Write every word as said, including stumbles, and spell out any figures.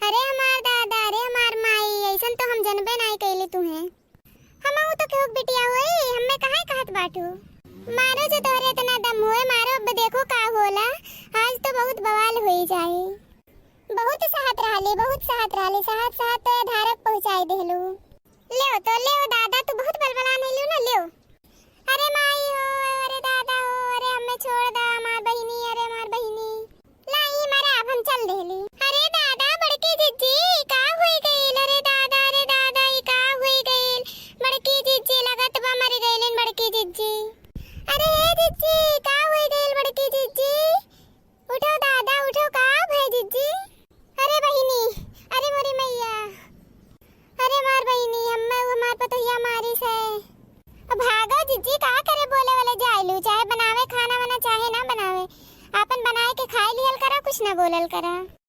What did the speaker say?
अरे हमार दादा, अरे हमार माई, अइसन तो हम जनबे नाई कइली तुहें। हमहू तो केहू के बिटिया होई, हम्मे काहे कहत बाटू? मारो जो तोहरे इतना दम होए, मारो, अब देखो का होला। आज तो बहुत बवाल होई जाई। बहुत सहत रहली, बहुत सहत रहली, सहत सहत तो धारक पहुँचाई देहलू। लेव तो लेव दादा, तू बहुत बलबला नहीं लियो ना, लेव। अरे माई हो, अरे दादा हो, अरे हम्मे छोड़ दा, हमार बहिनी, अरे हमार बहिनी। लाई मारे आप हम चल देहली। अरे दादा, बड़की जिज्जी, का होई गइल? अरे दादा, अरे दादा, ई का होई गइल? बड़की जिज्जी, लगत बा मर गइलिन बड़की जिज्जी। अरे हे जिज्जी, का होई गइल बड़की जिज्जी? उठो दादा, उठो, का भय जिज्जी? अरे बहिनी, अरे मोरी मैया, अरे मार बहिनी, हम्मे उ हमार पतोहिया मारिस है। अब भागो जिज्जी, का करे बोले वाले जाइलू, चाहे बनावे खाना वाना, चाहे ना बनावे, आपन बनाए के खाए लिहल करा, कुछ ना बोलल करा।